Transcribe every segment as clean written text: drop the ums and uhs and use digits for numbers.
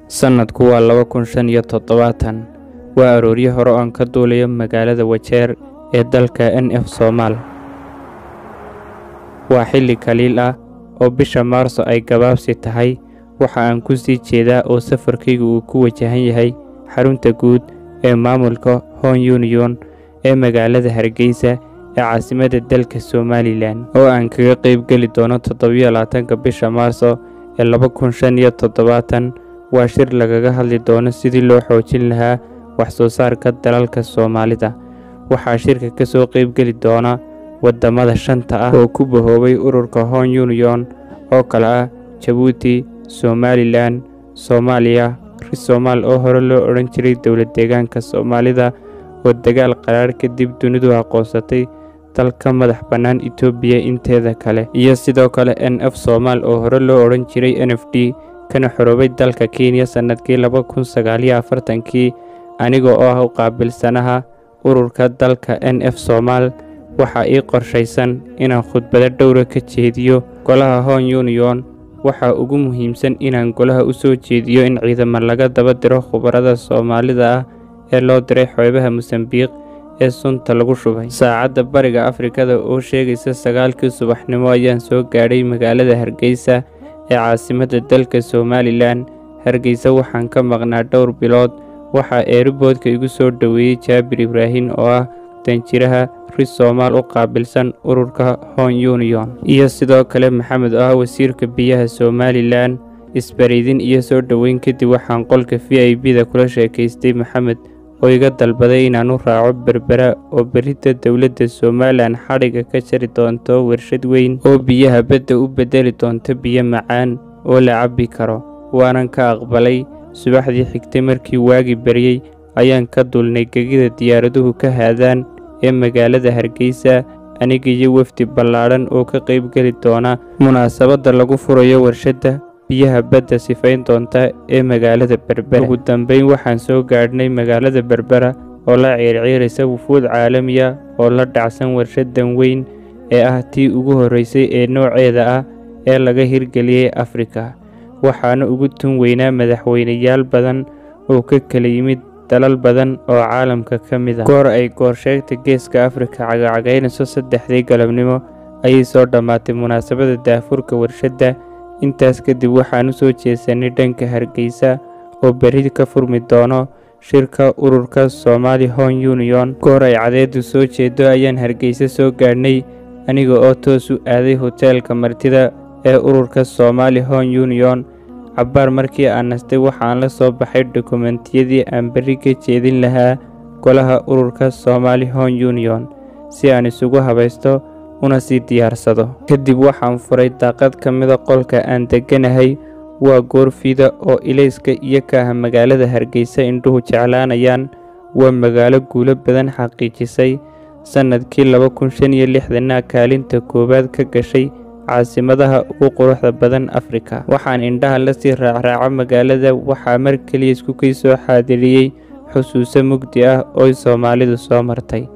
Sanadku waa 2075. Waa arooryo hore oo aan ka duulayo magaalada Wajeer ee dalka NF Soomaal. Waa xilli kaliil ah oo bisha Maarso ay gabaabsi tahay. Waxa aan ku sii jeedaa oo safarkaygu uu ku wajahan yahay xarunta guud ee maamulka Horn Union ee magaalada Hargeysa ee caasimadda dalka Somalilan, oo aan kaga qayb geli doono 27-ka bisha Maarso ee 2075. Waa shir lagaga hadli doono sidii loo xoojin lahaa wax soo saarka dalalka Soomaalida. Waxaa shirka ka soo qayb geli doona waddamada shanta ah oo ku bahoobay ururka Horn Union oo kala ah Jabuuti, Somalilan, Soomaaliya, Somaal oo hore loo odhan jiray dowlad deegaanka Soomaalida oo dagaal qaraar kadib dunidu aqoonsatay dalka madax bannaan Itoobiya inteeda kale, iyo sidoo kale NF Soomaal oo hore loo odhan jiray NFD kana xoroobay dalka Kenya sannadkii 2049-kii. Aniga oo ah u qaabilsanaha ururka dalka NF Soomaal, waxaa ii qorshaysan inaan khudbado dhowra ka jeediyo golaha Horn Union. Waxaa ugu muhiimsan inaan golaha u soo jeediyo in ciidamo laga daba diro khubarada Soomaalida ah ee loo diray xeebaha Mosambiik ee sunta lagu shubay. Saacadda Bariga Afrikada oo sheegaysa 9-kii subaxnimo ayaan soo gaadhay magaalada Hargeysa ee caasimadda dalka Somalilan. Hargeysa waxaan ka maqnaa dhowr bilood. Waxaa eerboodka igu soo dhoweeyey Jaabir Ibraahin oo ah danjiraha Ris Soomaal u qaabilsan ururka Horn Union, iyo sidoo kale Maxamed oo ah wasiirka biyaha Somalilan. Isbariidin iyo soo dhoweyn kadib, waxaan qolka VIP da kula sheekaystay Maxamed oo iga dalbaday inaan u raaco Berbera oo berrita dowladda Somalilan xadhigga ka jari doonto warshad weyn oo biyaha badda u beddeli doonto biyo macaan oo la cabbi karo. Waanan ka aqbalay. Subaxdii xigtay markii waagi baryey ayaan ka duulnay gegida diyaaraduhu ka haadaan ee magaalada Hargeysa, aniga iyo wafdi ballaadhan oo ka qayb geli doona munaasabadda lagu furayo warshadda biyaha badda sifayn doonta ee magaalada Berbera. Ugu dambeyn waxaan soo gaadhnay magaalada Berbera oo la ciirciiraysa wufuud caalamiya oo la dhacsan warshaddan weyn ee ah tii ugu horreysay ee nooceeda ah ee laga hirgeliyey Afrika. Waxaana ugu tun weynaa madaxweyneyaal badan oo ka kala yimid dalal badan oo caalamka ka mid ah. Goor ay goorsheegta Geeska Afrika cagacagaynayso 3-dii galabnimo ayay soo dhammaatay munaasabadda daahfurka warshadda. Intaas kadib waxaan u soo jeesanay dhanka Hargeysa oo berri ka furmi doono shirka ururka Somali Horn Union. Goor ay cadeedu soo jeedo ayaan Hargeysa soo gaadhnay, aniga oo toos u aaday hoteelka martida ee ururka Somali Horn Union. Cabbaar markii aan nastay, waxaan la soo baxay dokumentiyadii aan berri ka jeedin lahaa golaha ururka Somali Horn Union si aan isugu habaysto una sii diyaarsado. Kadib waxaan furay daaqad ka mida qolka aan degganahay. Waa goor fiida oo ilayska iyo kaaha magaalada Hargeysa indhuhu jeclaanayaan. Waa magaalo guulo badan xaqiijisay, sannadkii 2065-na kaalinta koowaad ka gashay caasimadaha ugu quruxda badan Afrika. Waxaan indhaha la sii raacraaco magaalada, waxaa mar keliya isku kay soo xaadiriyey xusuuso mugdi ah ooy Soomaalidu soo martay.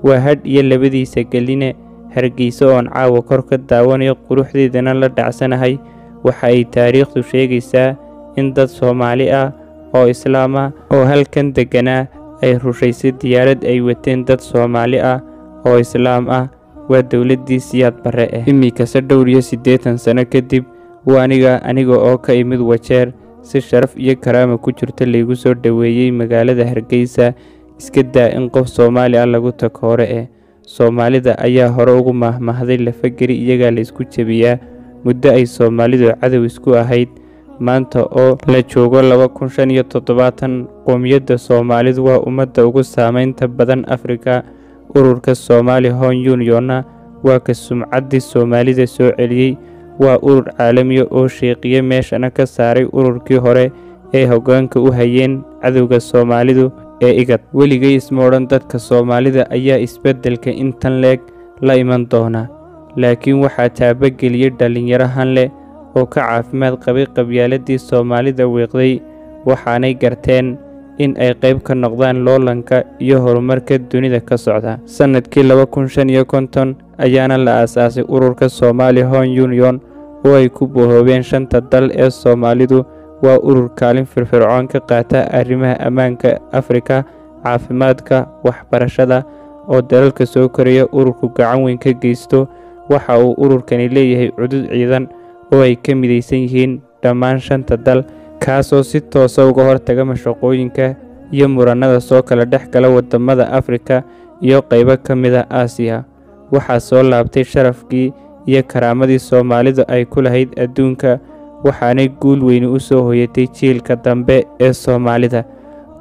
Waa hadh iyo labadiisa geline Hargeysa oon caawa kor ka daawanayo quruxdeedana la dhacsanahay. Waxa ay taariikhdu sheegaysaa in dad Soomaali ah oo islaam ah oo halkan degganaa ay rushaysay diyaarad ay wateen dad Soomaali ah oo islaam ah. Waa dowladdii Siyaad Barre ah. Iminkase dhowr iyo 80 sano kadib, waa aniga oo ka imid Wajeer si sharaf iyo karaama ku jirta laygu soo dhoweeyey magaalada Hargeysa. Iska daa in qof Soomaali ah lagu takoore eh, Soomaalida ayaa hore ugu mahmahday lafageri iyagaa la isku jebiyaa. Muddo ay Soomaalidu cadow isku ahayd, maanta oo la joogo 2075, qoomiyadda Soomaalidu waa ummadda ugu saameynta badan Afrika. Ururka Somali Horn Union-na waa ka sumcaddii Soomaalida soo celiyey. Waa urur caalamiya oo sheeqiye meeshana ka saaray ururkii hore ee hoggaanka u hayeen cadowga Soomaalidu ee IGAD. Weligay isma odhan dadka Soomaalida ayaa isbeddelka intan leeg la iman doona, laakiin waxaa taabageliyey dhallinyaro han leh oo ka caafimaad qabay qabyaaladii Soomaalida wiiqday. Waxaanay garteen in ay qayb ka noqdaan loolanka iyo horumarka dunida ka socda. Sannadkii 2055 ayaana la aasaasay ururka Somali Horn Union oo ay ku bahoobeen shanta dal ee Soomaalidu Waa urur kaalin firfircoon ka qaata arrimaha ammaanka Afrika, caafimaadka, waxbarashada oo dalalka soo koraya ururku gacan weyn ka geysto. Waxa uu ururkani leeyahay cudud ciidan oo ay ka midaysan yihiin dhammaan shanta dal, kaasoo si toosa uga hortaga mashaqooyinka iyo murannada soo kala dhex gala waddamada Afrika iyo qaybo ka mid ah Aasiya. Waxaa soo laabtay sharafkii iyo karaamadii Soomaalidu ay ku lahayd adduunka, waxaanay guul weyni u soo hoyatay jiilka dambe ee Soomaalida.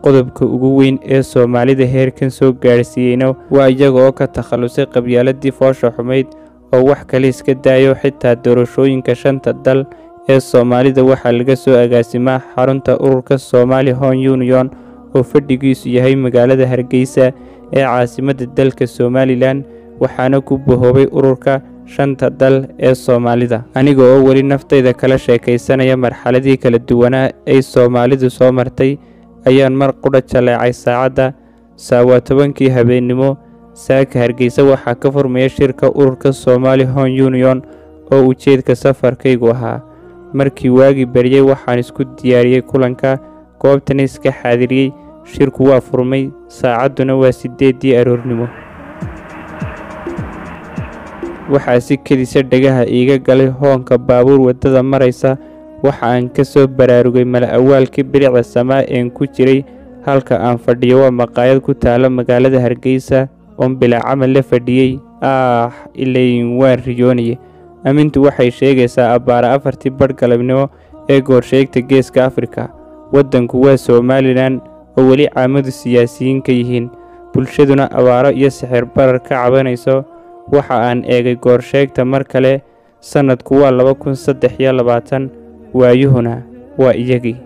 Qodobka ugu weyn ee Soomaalida heerkan soo gaadhsiiyeyna waa iyaga oo ka takhallusay qabyaaladii foosha xumayd, oo wax kale iska daayo, xitaa doorashooyinka shanta dal ee Soomaalida waxaa laga soo agaasimaa xarunta ururka Somali Horn Union oo fadhigiisu yahay magaalada Hargeysa ee caasimadda dalka Somalilan, waxaana ku bahoobay ururka shanta dal ee Soomaalida. Aniga oo weli naftayda kala sheekaysanaya marxaladii kala duwanaa ay Soomaalidu soo martay ayaan mar qudha jaleecay saacadda. Saa waa 10kii habeennimo. Saaka Hargeysa waxaa ka furmaya shirka ururka Somali Horn Union oo ujeedka safarkaygu ahaa. Markii waagii baryay waxaan isku diyaariyey kulanka, goobtana iska xaadiriyey. Shirku waa furmay, saacadduna waa 8dii aroornimo. Waxaa si kedisa dhagaha iiga galay hoonka baabuur waddada maraysa. Waxa aan ka soo baraarugay mala-awaalkii bilicda samaa een ku jiray. Halka aan fadhiyo waa maqaayad ku taala magaalada Hargeysa oon bilaa camal la fadhiyey. Ah, ilayn waan riyoonaye. Amintu waxay sheegaysaa abbaara 4tii badh galabnimo ee goorsheegta Geeska Afrika. Waddanku waa Somalilan oo weli caamadu siyaasiyiin ka yihiin, bulshaduna abaaro iyo sixir barar ka cabanayso. Waxa aan eegay goorsheegta mar kale. Sannadku waa 2023, waayuhuna waa iyagii.